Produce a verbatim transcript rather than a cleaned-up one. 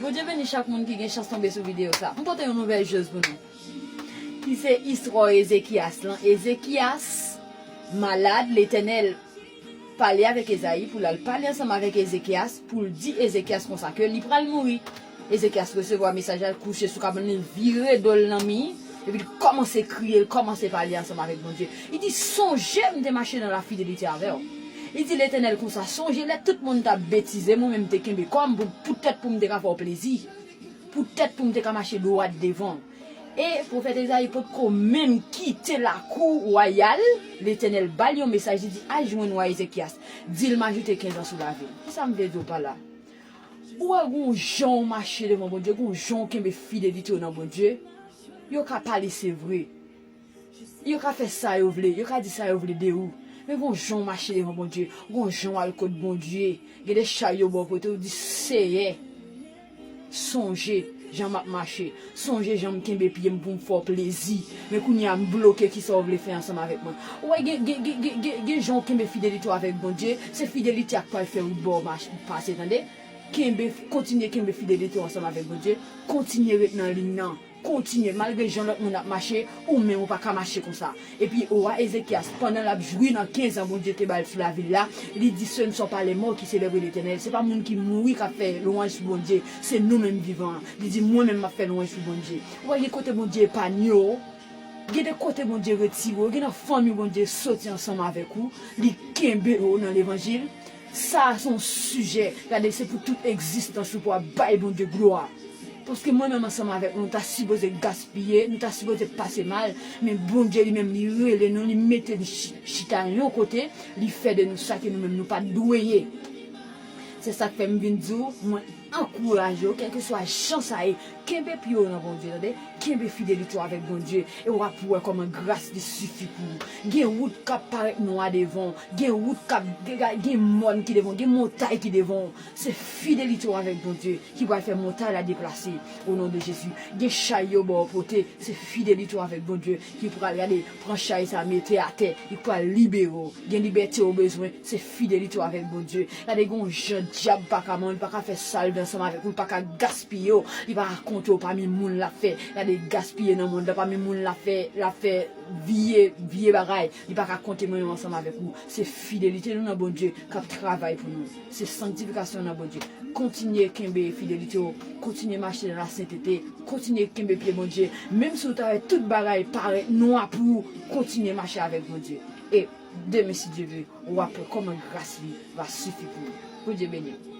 Bondye beni chak moun ki gen chans tonbe sou videyo sa. M pote yon nouvèl jòz pou nou. Ki se istwa Ezekyas lan. Ezekyas malad, Letènèl pale avèk Ezayi pou l al pale ansanm avèk Ezekyas, pou l di Ezekyas konsa ke li pral mouri. Ezekyas resevwa mesaj la, l kouche sou kabann li, l vire do l nan mi, epi l kòmanse kriye, l kòmanse pale ansanm avèk Bondye. Li di, "Sonje m te mache nan lafidelite avè w." Li di Letènèl konsa, "Sonje lè tout moun t ap betize m, ou menm te kenbe kò m pou, poutèt pou m te ka fè w plezi, poutèt pou m te ka mache dwat devan w." E pwofèt Ezayi potko menm kite lakou wayal, Letènèl ba l yon mesaj, li di, "Al jwenn wa Ezekyas, di l m ajoute kenz an sou lavi l." Kisa m vle di w pa la? Ou wè gon jan w mache devan Bondye, gon jan w kenbe fidelite w nan Bondye. Yo ka pale, se vre. Yo ka fè sa yo vle, yo ka di sa yo vle de ou. Men gon jan w mache devan Bondye, gon jan w al kot Bondye. Gen de chay yo ba w pote, ou di, "Seyè, sonje jan m ap mache, sonje jan m kenbe pye m pou m fè w plezi. Men kounye a m bloke, kisa w vle fè ansanm avèk mwen?" Ou wè, gen, gen, gen, gen, gen, gen jan w kenbe fidelite w avèk Bondye, se fidelite a k pral fè wout ba w mache, pase, tande. Kenbe, kontinye kenbe fidelite w ansanm avèk Bondye, kontinye ret nan liy nan. Kontinye, malgre jan lòt moun ap mache, ou menm ou pa ka mache konsa. Epi owa Ezekyas, pandan l ap jwi nan kenz an Bondye te ba l sou lavi l la, li di, "Ce ne sont pas les morts qui célèbrent l'Éternel." Se pa moun ki mouri k ap fè lwanj sou Bondye, se nou menm vivan an. Li di, "Mwen menm m ap fè lwanj sou Bondye." Ou wè, gen kote Bondye epanye w, gen de kote Bondye retire w, gen nan fanmi Bondye soti ansanm avèk ou, li kenbe w nan levanjil. Sa a se yon sijè, gade, se pou tout egzistans ou pou ap bay Bondye glwa. Paske mwen menm ansanm avèk nou, nou ta sipoze gaspiye, nou ta sipoze pase mal, men Bondye li menm li rele nou, li mete n chi- chita yon kote, li fè de nou sa ke nou menm nou pa t dwe ye. Se sa k fè m vin di w, mwen ankouraje w, kèlkeswa jan sa ye, kenbe pye w nan Bondye, tande, kenbe fidelite w avèk Bondye, e w ap wè kòman gras li sifi pou ou. Gen wout k ap parèt nwa devan w, gen wout k ap, gen, gen mòn ki devan w, gen montay ki devan w. Se fidelite w avèk Bondye ki pral fè montay la deplase, o non de Jezi. Gen chay yo ba w pote, se fidelite w avèk Bondye ki pral, gade, pran chay sa mete atè, li pral libere w. Gen libète w bezwen, se fidelite w avèk Bondye. Gade, gen yon jan dyab pa ka manyen, li pa ka fè sa l vle ansanm avèk ou, li pa ka gaspiye w, li pa ka konte w pami moun l ap fè, gade, gaspiye nan mond lan, pami moun l ap fè, l ap fè vye, vye bagay, li pa ka konte mwen menm ansanm avèk ou. Se fidelite nou nan Bondye k ap travay pou nou. Se sanktifikasyon nan Bondye. Kontinye kenbe fidelite w, kontinye mache nan lasentete, kontinye kenbe pye Bondye. Menm si w ta wè tout bagay parèt nwa pou ou, kontinye mache avèk Bondye. E demen, si Dye vle, w ap wè kòman gras li va sifi pou ou. Bondye beni w.